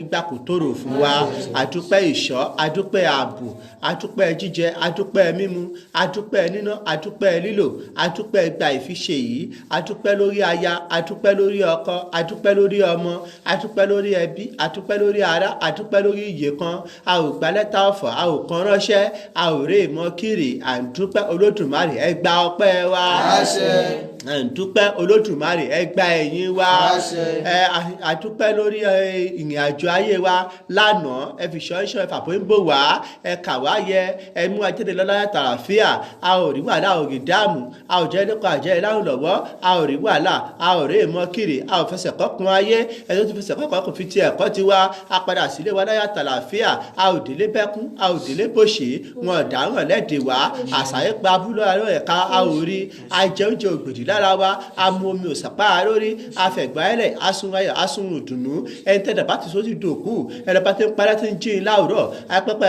Gbà kò tòrò fún wa. Àdúpẹ́ ìṣọ́, àdúpẹ́ ààbò, àdúpẹ́ jíjẹ, àdúpẹ́ mímu, àdúpẹ́ níná, àdúpẹ́ lílò, àdúpẹ́ gba ìfiṣe yìí, àdúpẹ́ lórí aya, àdúpẹ́ lórí ọkọ, àdúpẹ́ lórí ọmọ, àdúpẹ́ lórí ẹbí, àdúpẹ́ lórí ará, àdúpẹ́ lórí iye kan. A ò gba lẹ́tà ọ̀fọ̀, a ò kan ránṣẹ́, a ò rè mọ́ kiri. À ń dúpẹ́ Olódùmarè, ẹ gba ọpẹ́ wa. Àṣẹ. À ń dúpẹ́ Olódùmarè, ẹ gba ẹ̀yìn wa. Àṣẹ. Ẹ àdúpẹ́ lórí ìrìn àjò ayé wa lánàá. Ẹ fi ṣọ́ṣọ́, ẹ fàbọ̀ ń bò wá, ẹ kà wá yẹ, ẹ mú ajáde lọ́lá tàràfíà. A ò rí wàhálà, a ò rí dáàmú, a ò jẹ́ nípa àjẹ́ ìláhùn lọ́wọ́, a ò rí wàhálà, a ò rí ìmọ̀ kiri, a ò fẹsẹ̀ kọ́kun ayé. Ẹ tó ti fẹsẹ̀ kọ́kọ́ kò fi ti ẹ̀kọ́ tiwa. A padà sílé wa láyà tàlàfíà. A ò délé bẹ́kún, a ò délé bòṣe, wọn ò dáràn lẹ́dẹ̀ wá. Àṣàyè pa abúlé àárọ̀ ẹ̀ka, a ò rí. A jẹ oúnjẹ ògbèdì lára wa, a mu omi òsàpá lórí, a fẹ̀gbá ẹlẹ̀, a sun ayọ̀, a sun ìdùnnú. Ẹni tẹ́lẹ̀ bá ti sọ ti dòkú, ẹni bá ti ń parẹ́ ti ń jí in láwùrọ̀ apẹ́pẹ́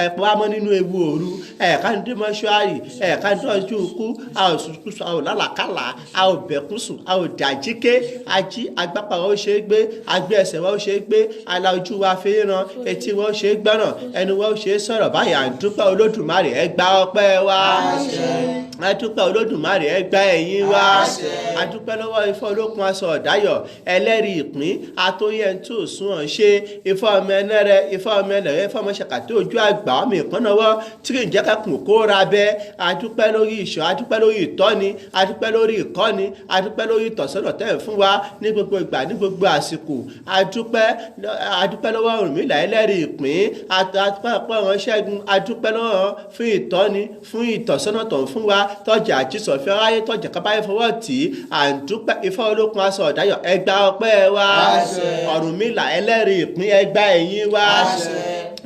ẹ̀pẹ́ wa mọ́ nínú ewu òru. Ẹ̀ka ní dé mọ́ṣúárì, ẹ̀ka ní dọ́jú ikú. A ò sunkún sùn, a ò lálàkàlà, a ò bẹ̀kún sùn, a ò dàjíké. Ají agbápá wa ó ṣe é gbé, agbé ẹsẹ̀ wa ó ṣe é gbé, ala ojú wa fi ń ran, etí wa ó ṣe é gbọ́ràn, ẹnu wa ó ṣe é sọ̀rọ̀ báyìí. À ń dúpẹ́ Olódùmarè, ẹ gba ọpẹ́ wa. A dúpẹ́ Olódùmarè, ẹ gba ẹ̀yìn wa. A dúpẹ́ lọ́wọ́ Ifá olókun aṣọ ọ̀dáyọ̀, ẹlẹ́rìí ìpín, atóyẹ̀ ń tó sún ọ̀ ṣe Ifá ọmọ ẹlẹ́rẹ, Ifá ọmọ ẹlẹ́rẹ, Ifá ọmọ ṣàkàtì ojú àgbà ọmọ ìkànnàwọ́ tí kì í jẹ́ kẹ́kùn kó ra bẹ́. A dúpẹ́ lórí ìṣọ́, a dúpẹ́ lórí ìtọ́ni, a dúpẹ́ lórí ìkọ́ni, a dúpẹ́ lórí ìtọ́sọ́nà tẹ́ ẹ̀ fún wa ní gbogbo ìgbà, ní gbogbo àsìkò. A dúpẹ́, a dúpẹ́ lọ́wọ́ Ọ̀rúnmìlà ẹlẹ́rìí ìpín, a dúpẹ́ lọ́wọ́ Ṣẹ́gun, a dúpẹ́ lọ́wọ́ fún ìtọ́ni, fún ìtọ́sọ́nà tó ń fún wa, tọ́jà àjísọ̀fẹ́ aráyé, tọ́jà kábáyé fọwọ́ tì í. À ń dúpẹ́. Ifá olókun aṣọ ọ̀dáyọ̀, ẹ gba ọpẹ́ wa. Ọ̀rúnmìlà ẹlẹ́rìí ìpín, ẹ gba ẹ̀yìn wa.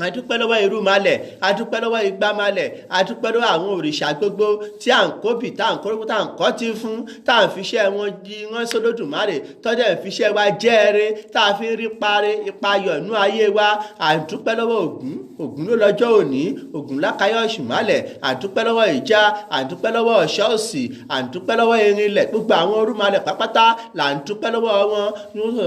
A dúpẹ́ lọ́wọ́ irúnmalẹ̀, a dúpẹ́ lọ́wọ́ igbámalẹ̀, a dúpẹ́ lọ́wọ́ àwọn òrìṣà gbogbo tí à ń kóbì, tá à ń kórópó, tá à ń kọ́tí fún, tá à ń fiṣẹ́ wọn jí wọ́n sólódùmarè, tọ́jà ń fiṣẹ́ wa jẹ́ẹ̀rẹ́, tá a fi ń rí parí ipa yọ̀nú ayé wa. À ń dúpẹ́ lọ́wọ́ Ògún. Ògún ló lọ́jọ́ òní, Ògún lákàyọ̀ ṣùmálẹ̀. À ń dúpẹ́ lọ́wọ́ ìjà, à ń dúpẹ́ lọ́wọ́ ṣọ́ọ̀ṣì, à ń dúpẹ́ lọ́wọ́ erinlẹ̀, gbogbo àwọn orúnmalẹ̀ pápátá là ń dúpẹ́ lọ́wọ́ wọn.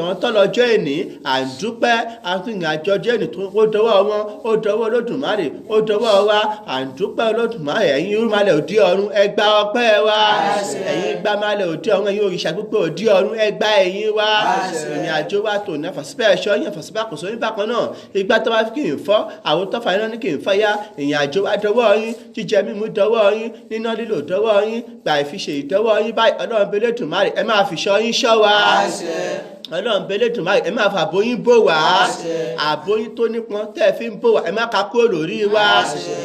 Wọn tọ́ lọ́jọ́ èní, à ń dúpẹ́ àti ìrìn àjò ọjọ́ èní tó ó dọwọ́ wọn, ó dọwọ́ Olódùmarè, ó dọwọ́ wa. À ń dúpẹ́ Olódùmarè. Ẹ̀yin irúnmalẹ̀ òde ọ̀run, ẹ gba ọpẹ́ wa. Ẹ̀yin igbámalẹ̀ òde ọ̀run, ẹ̀yin òrìṣà gbogbo òde ọ̀run, ẹ gba ẹ̀yìn wa. Ìrìn àjò wa tò ní àfàsíbẹ̀ ẹ̀ṣọ́ yín, àfàsíbẹ̀ àkóso yín bákan náà. Ìgbà tó bá fi kì í fọ́ àwọn tó fà iná ní kì í fọ́ yá. Ìrìn àjò wa dọwọ́ yín, jíjẹ mímu dọwọ́ yín, níná lílò dọwọ́ yín, gbà ìfiṣe ìdọwọ́ yín báyìí. Ọlọ́run bẹ́lẹ́dùmarè, ẹ máa fi ṣọ́ yín ṣọ́ wa. Ọlọ́run bẹ́lẹ́dùmarè, ẹ máa fàbóyín bò wá. Àbóyín tó nípọn tẹ́ ẹ fi ń bò wá, ẹ má ka kúrò lórí wa.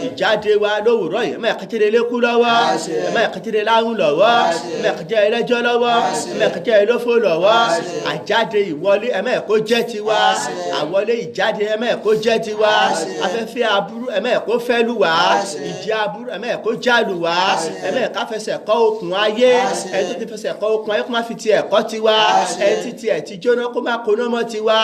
Ìjáde wa lówùúrọ̀ yìí, ẹ má kàtẹ́rẹ́ elékú lọ́wọ́, ẹ má kàtẹ́rẹ́ láhùn lọ́wọ́, ẹ má kàtẹ́rẹ́ ẹlẹ́jọ́ lọ́wọ́, ẹ má kàtẹ́rẹ́ ẹlófò lọ́wọ́. Àjáde ìwọlé, ẹ má kó jẹ́ tiwa. Àwọlé ìjáde, ẹ má kó jẹ́ tiwa. Afẹ́fẹ́ aburú, ẹ má kó fẹ́ lù wá. Ìjì aburú, ẹ má kó jálù wá. Ẹ má ká fẹsẹ̀ kọ́ okùn ayé. Ẹ tó ti fẹsẹ̀ kọ́ okùn ayé, kó má fi tiẹ̀ kọ́ tiwa. Ẹ ti tiẹ̀ ti jóná, kó má koná mọ́ tiwa.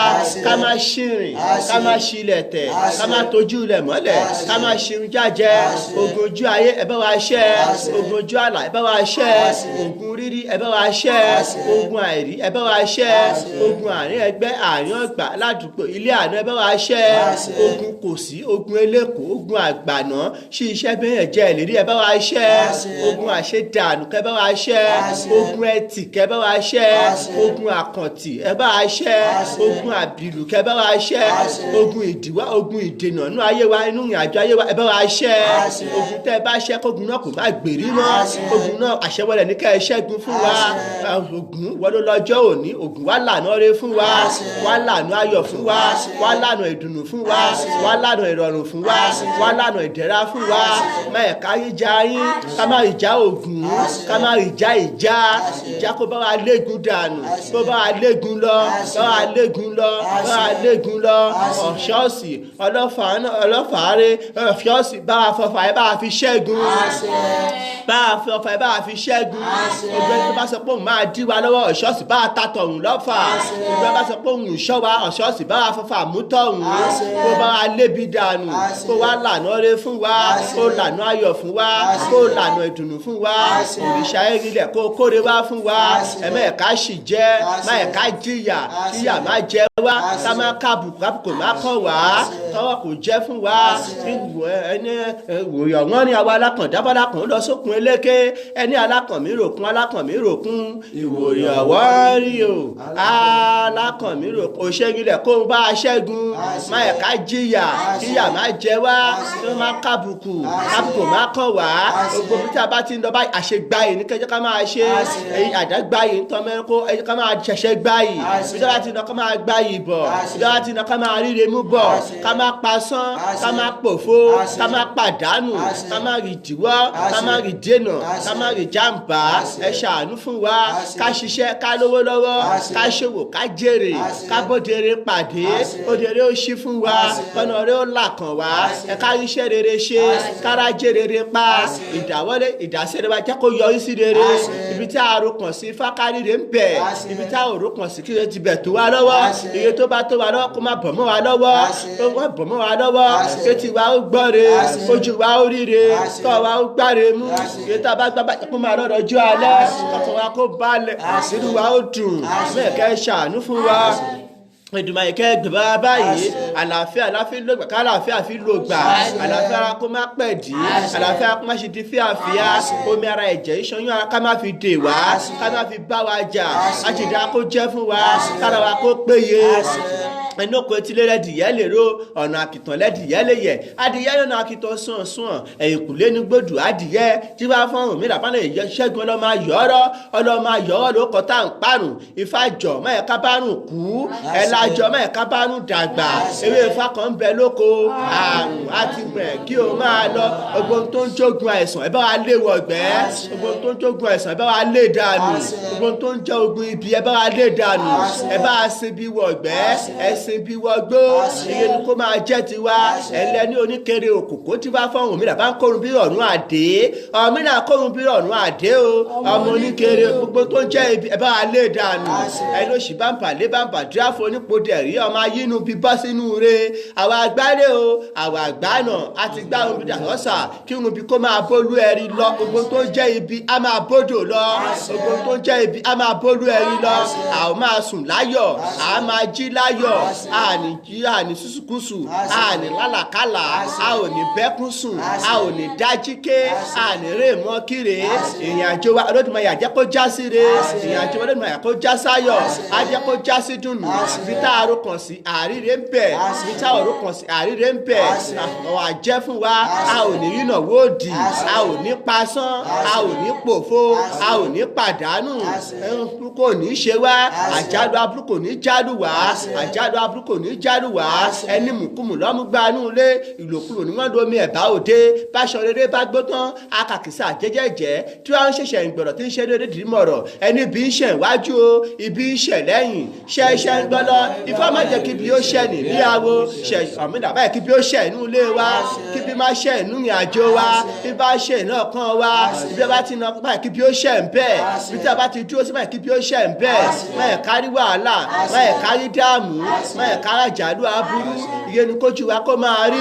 Ká má ṣìrìn, ká má ṣilẹ̀ tẹ̀, ká má tójú ilẹ̀ mọ́lẹ̀, ká má ṣirun jájẹ. Ogun ojú ayé, ẹ bá wa ṣẹ́. Ogun ojú àlà, ẹ bá wa ṣẹ́. Ogun rírí, ẹ bá wa ṣẹ́. Ogun àìrí, ẹ bá wa ṣẹ́. Ogun àárín ẹgbẹ́, àárín ọgbà, ládùúgbò, ilé àná, ẹ bá wa ṣẹ́. Ogun kò sí, ogun eléko, ogun àgbàná ṣí iṣẹ́ bẹ́yẹn jẹ́ ìlérí, ẹ bá wa ṣẹ́. Ogun àṣedànù, kẹ́ bá wa ṣẹ́. Ogun ẹtì, kẹ́ bá wa ṣẹ́. Ogun àkàntì, ẹ bá wa ṣẹ́. Ogun àbìlù, kẹ́ bá wa ṣẹ́. Ogun ìdíwá, ogun ìdènà inú ayé wa, inú ìrìn àjò ayé wa, ẹ bá wa ṣẹ́. Ogun tẹ́ ẹ bá ṣẹ́, kógun náà kò má gbèrí mọ́. Ogun náà àṣẹwọlẹ̀ ní kẹ́ ẹ ṣẹ́gun fún wa. Ògún wọ́n ló lọ́jọ́ òní. Ògún wá lànà rẹ fún wa, wá lànà ayọ̀ fún wa, wá lànà ìdùnnú fún wa, wá lànà ìrọ̀rùn fún wa, wá lànà ìdẹ̀ra fún wa. Má ẹ̀ka yín já yín, ká má ìjà Ògún, ká má ìjà ìjà ìjà, kó bá wa léegun dànù, kó bá wa léegun lọ, bá wa léegun lọ, bá wa léegun lọ. Ọ̀ṣọ́ọ̀sì ọlọ́fàárẹ̀, ọ̀ṣọ́ọ̀sì, bá wa fọfà ẹ, bá wa fi ṣẹ́gun, bá a fi ọfà ẹ, bá a fi ṣẹ́gun. Ọgbẹ́ni tó bá sọ pé òun máa dí wa lọ́wọ́, ọ̀ṣọ́ọ̀sì, bá a ta tọ̀hún lọ́fà. Ọgbẹ́ni bá sọ pé òun ń ṣọ́ wa, ọ̀ṣọ́ọ̀sì, bá a fọfà mú tọ̀hún, kó bá wa lébi dànù, kó wá lànà rẹ fún wa, kó lànà ayọ̀ fún wa, kó lànà ìdùnnú fún wa. Òrìṣà erílẹ̀, kó kóre wá fún wa. Ẹ̀mẹ́ ẹ̀ka sì jẹ́ má ẹ̀ka jìyà, kíyà má jẹ wá, ká má kábùkù, kábùkù má kàn wá, tọwọ́ kò jẹ́ fún wa. Ẹni wòyàn wọ́n ní àwa alákàn dábàlákàn lọ sókun eléke, ẹni alákàn mi ròkun, alákàn mi ròkun, ìwòyàn wọ́n rí o, alákàn mi ròkun. Òṣègilẹ̀ kó ń bá a ṣẹ́gun, má yẹ ká jìyà, kíyà má jẹ wá, kí wọ́n má kábùkù, kábùkù má kàn wá. Gbogbo bí tí a bá ti ń lọ báyìí, àṣegbáyìí ní kẹjọ ká máa ṣe èyí, àdágbáyìí ń tọ́ mẹ́kó ẹjọ́ ká máa ṣẹ̀ṣẹ̀ gbáyìí. Bí tí a bá ti ń lọ, ká máa gbáyìí bọ̀. Bí tí a bá ti ń lọ, ká máa ríre mú bọ̀, ká má pasán, ká má pòfo, ká má pàdánù, ká má rí ìdíwọ́, ká má rí dènà, ká má rí jàǹbá. Ẹ ṣàánú fún wa, ká ṣiṣẹ́, ká lówó lọ́wọ́, ká ṣòwò, ká jèrè, ká bódere pàdé, òdèrè ó ṣí fún wa, kọ́nà rẹ̀ ó là kàn wá. Ẹ ká ríṣẹ́ rere ṣe, kárájé rere pa, ìdáwọ́lé ìdásẹ́rẹ́ wa jẹ́ kó yọrí sí rere. Ibi tí a ro kàn sí fákárìrè ń bẹ̀, ibi tí a ò ro kàn sí kí ti bẹ̀ tó wa lọ́wọ́. Iye tó bá tó wa lọ́wọ́, kó má bọ̀ mọ́ wa lọ́wọ́, kó má bọ̀ mọ́ wa lọ́wọ́. Kí tiwa ó gbọ́re, ojú wa ó ríre, kọ́ wa ó gbáre mú. Iye tá a bá gbá bá kó máa lọ́dọ̀ ọjọ́ alẹ́, kọ́kọ́ wa kó balẹ̀, inú wa ó dùn. Mẹ́ẹ̀kẹ́ ṣàánú fún wa. Èdùmàrè kẹ́ gbé bá báyìí. Àlàáfíà láfi ló gbà, kálàáfíà fi lò gbà. Àlàáfíà ara kó má pẹ̀ dí, àlàáfíà kó má ṣe di fíàfíà. Omi ara, ẹ̀jẹ̀, ìṣanyún ara, ká má fi dè wá, ká má fi bá wa jà. Àjèjì kó jẹ́ fún wa, kára wa kó péye. Ẹnu oko etílé lẹ́dìyẹ́ lè ro ọ̀nà àkìtàn, lẹ́dìyẹ́ lè yẹ adìyẹ́ lọ́nà àkìtàn sùn sùn ẹ̀yìnkùlé ní gbòdù adìyẹ tí wàá fọ́hùn mí làbá lè ṣẹ́gun ọlọ́mọ ayọ̀ọ́rọ́, ọlọ́mọ ayọ̀ọ́rọ́ ló kọ́ tá à ń parùn. Ifá jọ̀ mẹ́ẹ̀ká bárùn kú, ẹ̀làjọ mẹ́ẹ̀ká bárùn dàgbà. Ewé ifá kan ń bẹ lóko, àrùn àti gbẹ̀ kí o máa lọ. Ogbon tó ń jogun àìsàn, ẹ bá wa lé wọ̀gbẹ́. Ogbon tó ń jogun àìsàn, ẹ bá wa lé dànù. Ogbon tó ń jẹ́ ogun ibi, ẹ bá wa lé dànù. Ẹ bá wa sin bí wọ̀gbẹ́, ẹ sin bí wọgbó. Iye ni kó máa jẹ́ tiwa. Ẹlẹ́ni oníkéré òkòkò tí wàá fọ́hùn mi làbá ń kórun bí ọ̀run àdé, ọ̀mí náà kórun bí ọ̀run àdé o. Ọmọ oníkéré, gbogbo tó ń jẹ́ ibi, ẹ bá wa lé dànù. Ẹni òṣì bàǹbà lé bàǹbà díráfò onípodè rí ọmọ ayínú bí bọ́ sínú re. Àwa àgbáre o, àwa àgbáná àti gbá ohun bí dàgọ́sà kí ohun bí kó máa bólú ẹ̀rí lọ. Gbogbo tó ń jẹ́ ibi, á máa bódò lọ. Gbogbo tó ń jẹ́ ibi, á máa bólú ẹ̀rí lọ. A ó máa sùn láyọ̀, a máa jí láyọ̀, a ní jí, a ní sùsùkùsù, a ní lálàkàlà, a ò ní bẹ́kún sùn, a ò ní dájíké, a ní rè mọ́ kíre. Ìrìn àjò wa, Olódùmarè, á jẹ́ kó já sí re. Ìrìn àjò wa, Olódùmarè, kó já sáyọ̀, á jẹ́ kó já sí dùnú. Ibi tá a ro kàn sí, àríre ń bẹ̀. Ibi tá a ro kàn sí, àríre ń bẹ̀. Àwọn àjẹ́ fún wa, a ò ní rínà wóòdì, a ò ní pasán, a ò ní pòfo, a ò ní pàdánù. Ẹ̀hún kò ní ṣe wá. Àjálù aburú kò ní jálù wá, àjálù aburú kò ní jálù wá. Ẹni mùkúmù lọ́múgbanú ilé, ìlòkulò ní wọ́n lomi ẹ̀bá òde. Báṣọ rere bá gbó tán, akàkísà jẹ́jẹ́jẹ́ tí wọ́n ń ṣẹ̀ṣẹ̀ ìgbọ̀rọ̀ tí ń ṣe déédéé dìímọ̀rọ̀. Ẹni bí ń ṣẹ̀ wájú o, ibi ń ṣẹ̀ lẹ́yìn, ṣẹ́ṣẹ́ ń gbọ́lọ́. Ifá má jẹ́ kí bí ó ṣẹ̀ ní bí awo ṣẹ̀ ọ̀mìnà báyìí, kí bí ó ṣẹ̀ inú ilé wa, kí bí má ṣẹ̀ inú ìrìn àjò wa, bí bá ṣẹ̀ iná kan wa. Ibi bá ti nà báyìí, kí bí ó ṣẹ̀ ń bẹ́ẹ̀. Ibi tí a bá ti dúró sí báyìí, kí bí ó ṣẹ̀ ń bẹ́ẹ̀. Má yẹ kárí wàhálà, má yẹ kárí dààmú, má yẹ kárí àjálù aburú. Iye ni kójú wa kó máa rí.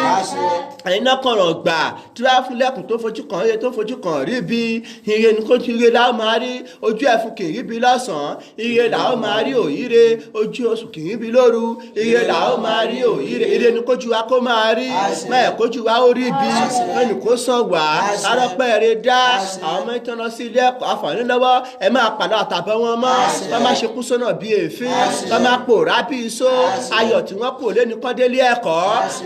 Ẹ̀yin náà kọ̀rọ̀ gbà tí wàá fún lẹ́kùn tó fojú kàn ire, tó fojú kàn rí bí ire ni kójú ire la ó máa rí. Ojú ẹ̀fun kì í rí bí lọ́sàn-án, ire là ó máa rí òyìnre. Ojú oṣù kì í rí bí lóru, ire là ó máa rí òyìnre. Ire ni kójú wa kó máa rí. Má yẹ kójú wa ó rí bí ẹnì kó sàn wá arọ́pẹ́ rẹ dá. Àwọn ọmọ ìtàn lọ sí ilé ẹ̀kọ́ àfààní lọ́wọ́, ẹ máa pàlọ́ àtàbọ̀ wọn mọ́, kọ́ má ṣe kú sọ́nà bí èéfín, kọ́ má pòórá bí iṣó. Ayọ̀ tí wọ́n kò lé ní kọ́ délé ẹ̀kọ́,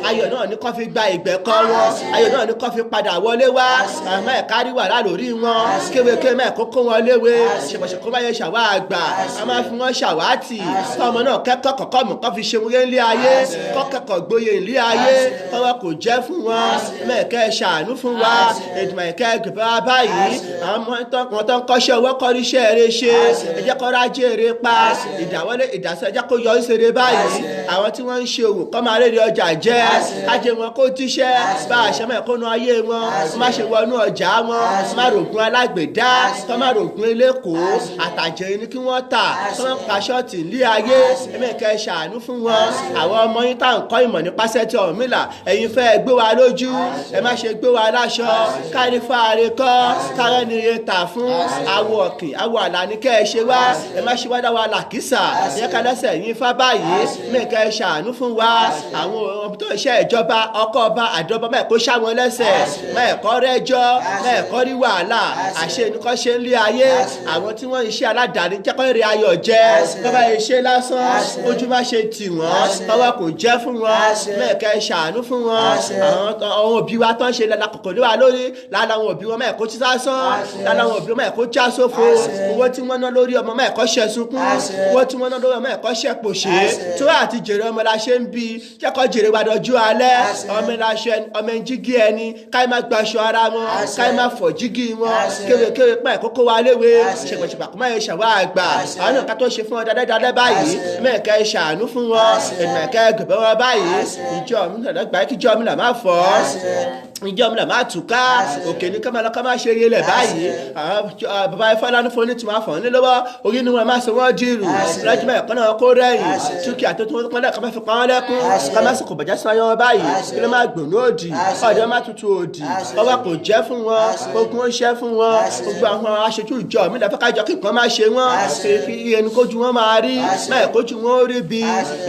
ayọ̀ náà ní kọ́ fi gba ìgbẹ́kọ́ wọn, ayọ̀ náà ní kọ́ fi padà wọlé wá. Àmọ́ ẹ̀ka rí wàhálà lórí wọn, kéwéké mẹ́ kó kó wọn léwe, ṣèpọ̀ṣẹ̀ kó bá yẹ ṣàwá àgbà, a máa fi wọn ṣàwátì. Kọ́ ọmọ náà kẹ́kọ̀ọ́ kọ̀kọ́ mọ̀, kọ́ fi ṣe wọn ilé ayé, kọ́ kẹ́kọ̀ọ́ gboyè ilé ayé, kọ́ wọn kò jẹ́ fún wọn. Mẹ́ẹ̀kẹ́ ṣàánú fún wa. Èdùmàrè gbẹ̀bẹ̀ wa báyìí. Àwọn ọmọ wọn tó ń kọ́ṣẹ́ ọwọ́, kọ́ríṣẹ́ eré ṣe, ẹ jẹ́ kó rájé eré pa. Ìdáwọ́lé ìdásẹ́, ẹ jẹ́ kó yọrí ṣeré báyìí. Àwọn tí wọ́n ń ṣe òwò kọ́ máa rere ọjà jẹ́, kájé wọn kó tíṣẹ́ bá àṣẹ mẹ́kọ́nú ayé wọn, má ṣe wọnú ọjà wọn, má rògùn alágbèdá, kọ́ má rògùn elékòó àtàjẹ́ ni kí wọ́n tà, kọ́ má pa ṣọ́ọ̀tì ní ayé. Ẹ̀mẹ́kẹ́ ṣàánú fún wọn. Àwọn ọmọ yín tá à ń kọ́ ìmọ̀ nípasẹ̀ tí Ọ̀rúnmìlà, ẹ̀yin fẹ́ gbé wa lójú, ẹ má ṣe gbé wa láṣọ, kárí fáre kọ́, kárẹ́ ni iye tà fún awọ ọ̀kìn awọ àlà ni kẹ́ ẹ ṣe wá, ẹ má ṣe wá dá wa làkísà, ẹ ká lẹ́sẹ̀ yín fá báyìí. Mẹ́kẹ́ ṣàánú fún wa. Àwọn ohun tó ń ṣe ìjọba ọkọ̀ ọba àdọ́bọ mẹ́ẹ̀kó ṣá wọn lẹ́sẹ̀, mẹ́ẹ̀kọ́ rẹ́jọ́, mẹ́ẹ̀kọ́ rí wàhálà, àṣẹ nìkan ṣe ń lé ayé. Àwọn tí wọ́n ń ṣe aládàáni jẹ́kọ́ èrè ayọ̀ jẹ́, bàbá yìí ṣe lásán, ojú má ṣe tì wọ́n, ọwọ́ kò jẹ́ fún wọn. Mẹ́ẹ̀kẹ́ ṣàánú fún wọn. Àwọn òbí wa tán ṣe lálá kòkò lé wa lórí, lára àwọn òbí wọn mẹ́ẹ̀kó tí sásán, lára àwọn òbí wọn mẹ́ẹ̀kó já sófo. Owó tí wọ́n ná lórí ọmọ mẹ́ẹ̀kọ́ ṣe sunkún, owó tí wọ́n ná lórí ọmọ mẹ́ẹ̀kọ́ ṣe pòṣé. Tó àti jèrè ọmọ la ṣe ń bí, jẹ́kọ́ jèrè wa dọjú alẹ́. Ọmọ la ṣe ọmọ ń jígí ẹni, káyé má gbaṣọ ara wọn, káyé má fọ̀ jígí wọn, kéwékéwé pẹ́ kókó wa léwe, ṣèpẹ̀ṣèpà kó má yẹ ṣàwọ́ àgbà. Àwọn náà ká tó ṣe fún ọ dáadáa báyìí, mẹ́ẹ̀kẹ́ ṣàánú fún wọn, ẹ̀mẹ̀kẹ́ gbẹ̀bẹ̀ wọn báyìí. Ìjọ mi náà gbà kíjọ mi là má fọ́, ìjọ mi là má túká, òkè ní ká máa lọ ká má ṣe yẹlẹ̀ báyìí. Bàbá Ifá lánàá fún onítùmọ̀ àfọ̀n ní lọ́wọ́ orí ni wọn máa sọ wọ́n dìrù lọ́jọ́ mẹ́ẹ̀kọ́ náà kó rẹ̀yìn túkìá tó tún pọ́nlẹ̀ ká má fi pa wọ́n lẹ́kún, ká má sì kò bàjẹ́ sọ yẹn báyìí, kí ló má gbòòrò òdì, ọ̀dọ́ má tutù òdì, ọwọ́ kò jẹ́ fún wọn, ogun ó ṣẹ́ fún wọn. Gbogbo àwọn aṣojú ìjọ mi lọ́fẹ́ kájọ kí nǹkan má ṣe wọ́n, fi ẹnu kójú wọn máa rí mẹ́ẹ̀kójú wọn ó rí bí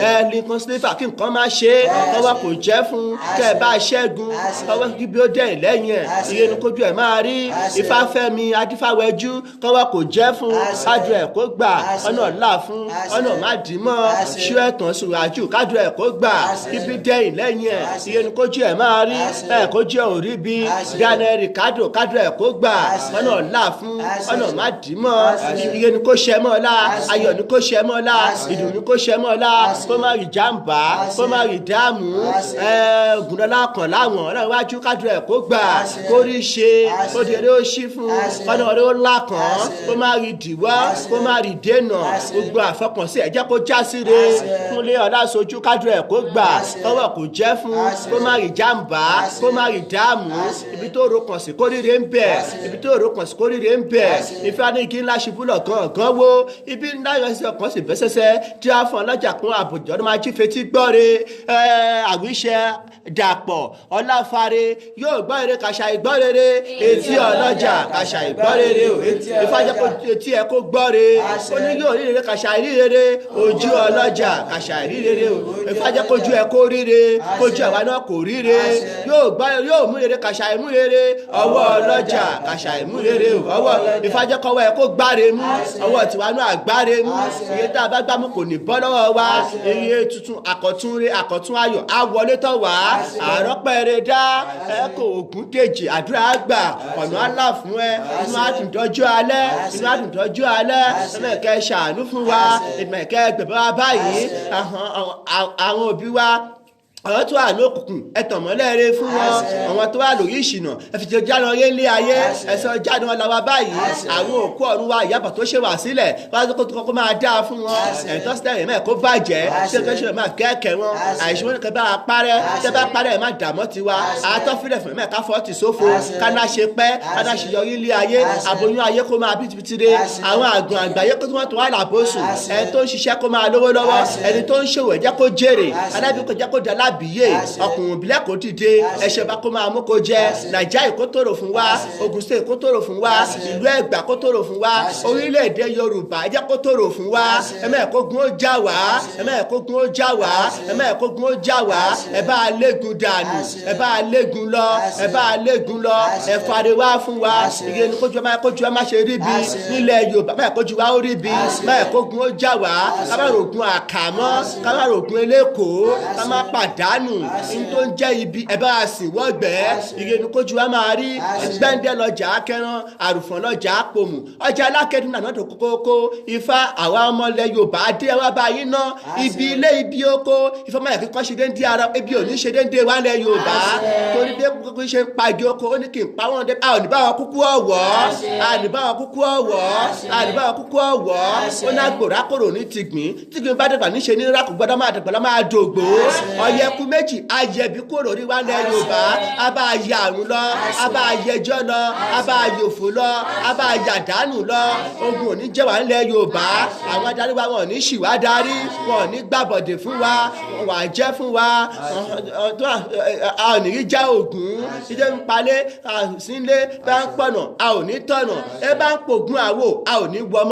ẹ Lincoln Silver, kí nǹkan má ṣe, ọwọ́ kò jẹ́ fún kẹ́ ẹ bá ṣẹ́gun ọwọ́ kí bí ó dẹ̀ lẹ́yìn ẹ̀, ìyẹnu kójú ẹ̀ máa rí. Ifáfẹ́mi Adífáwẹ́jú, kọ́wọ́ kò jẹ́ fún kájú ẹ̀ kó gbà, ọ̀nà là fún ọ̀nà má dì mọ́ ṣú ẹ̀tàn sùràjù, kájú ẹ̀ kó gbà, ibi dẹ̀yìn lẹ́yìn ẹ̀, ìyẹnu kójú ẹ̀ máa rí ẹ̀ kójú ẹ̀ ò rí bí. Daniel Ricardo, kájú ẹ̀ kó gbà, ọ̀nà là fún ọ̀nà má dì mọ́, ìyẹnu kó ṣẹ mọ́ la, ayọ̀ ni kó ṣẹ mọ́ la, ìdùnnú kó ṣẹ mọ́ la, kó má rí jàǹbá, kó má rí dààmú. Ògùnlọ́lá kan láwọn ọ̀nà iwájú, kájú ẹ̀ kó gbà, kó rí ṣe, kó di eré ó ṣí fún ọ̀nà ọ̀rẹ́ ó là kàn, kó má rí dìwọ́, kó má rí dènà. Gbogbo àfọkànsí ẹ̀ jẹ́ kó já síre. Kúnlé Ọlásojú, kájú ẹ̀ kó gbà, kọ́wọ́ kò jẹ́ fún, kó má rí jàǹbá, kó má rí dààmú. Ibi tó ro kàn sí kórìíre ń bẹ̀, ibi tó ro kàn sí kórìíre ń bẹ̀. Ifá ní kí ńlá ṣubú lọ gángan wo ibi ńlá yọ sí ọkàn sì bẹ́sẹ̀sẹ̀ tí a fún ọlọ́jà kún àbùjọ ọdún máa jí fetí gbọ́re. Àwíṣẹ Dàpọ̀ Ọláfárẹ yóò gbọ́ eré kàṣà ìgbọ́ rere, etí ọlọ́jà kàṣà ìgbọ́ rere o. Ifá jẹ́ kó etí ẹ kó gbọ́ re, ó ní yóò rí rere kàṣà ìrí rere, ojú ọlọ́jà kàṣà ìrí rere o. Ifá jẹ́ kójú ẹ kó ríre, kójú àwa náà kò ríre, yóò gbọ́ yóò mú rere kàṣà ìmú rere, ọwọ́ ọlọ́jà kàṣà ìmú rere o. Ọwọ́ Ifá jẹ́ kọ́wọ́ ẹ kó gbáre mú, ọwọ́ tiwa náà àgbáre mú, iye tá a bá gbámú kò ní bọ́ lọ́wọ́ wa. Iye tuntun àkọ́tún re àkọ́tún ayọ̀ á wọlé tọ̀ wá, àrọ́pẹ̀rẹ̀ dá ẹ kò ògùn dèjì, àdúrà gbà, ọ̀nà àlà fún ẹ, inú àdùndọ́jú alẹ́, inú àdùndọ́jú alẹ́. Ẹ̀mẹ̀kẹ́ ṣàánú fún wa, ẹ̀mẹ̀kẹ́ gbẹ̀bẹ̀ wa báyìí. Àwọn òbí wa, àwọn tó wà ní òkùnkùn, ẹ tàn mọ́lẹ̀ rere fún wọn. Àwọn tó wà lórí ìṣìnà, ẹ fi jẹ jáde ọyẹ ilé ayé, ẹsẹ jáde wọn làwa báyìí. Àwọn òkú ọ̀run wa, ìyàbọ̀ tó ṣe wà sílẹ̀ wá tó kó máa dáa fún wọn, ẹ̀tọ́ sílẹ̀ yẹn mẹ́ẹ̀ kó bàjẹ́, ṣé kó ṣe máa kẹ́kẹ́ wọn, àìsàn wọn kẹ́ bá a parẹ́, tẹ́ bá parẹ́ ẹ̀ má dààmú tiwa, àtọ́fílẹ̀ fún mẹ́ẹ̀ káfọ́ ti sófo, káná ṣe pẹ́, káná ṣe yọrí ilé ayé, àbóyún ayé kó máa bìtìbìtì re, àwọn àgùn àgbáyé kó tó wà lábòsùn, ẹni tó ń ṣiṣẹ́ kó máa lówó lọ́wọ́, ẹni tó ń ṣòwò ẹ jẹ́ kó jèrè, alábí kó jẹ́ kó dá lábìyè, ọkùnrin ìbílẹ̀ kó dìde, ẹ̀ṣẹ̀ bá kó máa mú kó jẹ, Nàìjíríà kó tòrò fún wa, Ògùn State kó tòrò fún wa, ìlú Ẹ̀gbá kó tòrò fún wa, orílẹ̀-èdè Yorùbá ẹ jẹ́ kó tòrò fún wa. Ẹ̀mẹ́ẹ̀kógun ó já wá, ẹ̀mẹ́ẹ̀kógun ó já wá, ẹ̀mẹ́ẹ̀kógun ó já wá, ẹ bá légun dànù, ẹ bá légun lọ, ẹ bá légun lọ, ẹ fari wá fún wa. Ìyẹn ni kójú ẹ kójú ẹ má ṣe rí bi nílẹ̀ Yorùbá, máa kójú wa ó rí bi, máa kógun ó já wá, ká má rògùn àkàmọ́, ká má rògùn elékòó, ká má pàdánù. àdánù n tó ń jẹ́ ibi, ẹ bá wa sìn wọ́gbẹ́. Ire ni kójú wa máa rí. Gbẹ́ndẹ́ lọ́jà akẹ́rán, àrùfọ̀n lọ́jà àpòmù, ọjà alákẹ́dùn nàná tó kókó. Ifá, àwa ọmọ ilẹ̀ Yorùbá dé wá bá yín ná ibi ilé, ibi oko. Ifá máa yẹ kíkọ́ ṣe déńdé ara, ibi ò ní ṣe déńdé wa lẹ̀ Yorùbá, torí bí kókó ṣe ń pagi oko, ó ní kí n pa wọ́n dé. A ò ní bá wọn kúkú ọ̀wọ́, a ò ní bá wọn kúkú ọ̀wọ́, a ò ní bá wọn kúkú ọ̀wọ́. Ó ní àgbòrákòrò ní tìgbín, tìgbín bá dàgbà níṣe ní rákò gbọ́dọ̀ máa dàgbà lọ́ máa dògbò. Ọ̀yẹ̀kú méjì ayẹ̀bí kúrò lórí wa lẹ̀ Yorùbá. A bá yẹ àrùn lọ, a bá yẹjọ́ lọ, a bá yòfò lọ, a bá yàdánù lọ. Ogun ò ní jẹ́ wà ńlẹ̀ Yorùbá. Àwọn adarí wa, wọn ò ní ṣì wá darí, wọn ò ní gbàbọ̀dè fún wa, wọn wà jẹ́ fún wa. A ò ní rí jẹ́ ògún ìjẹ́ ń palẹ̀ sílé bá ń pọ̀nà, a ò ní tọ̀nà ẹ bá ń pògùn àwò, a ò ní wọmọ.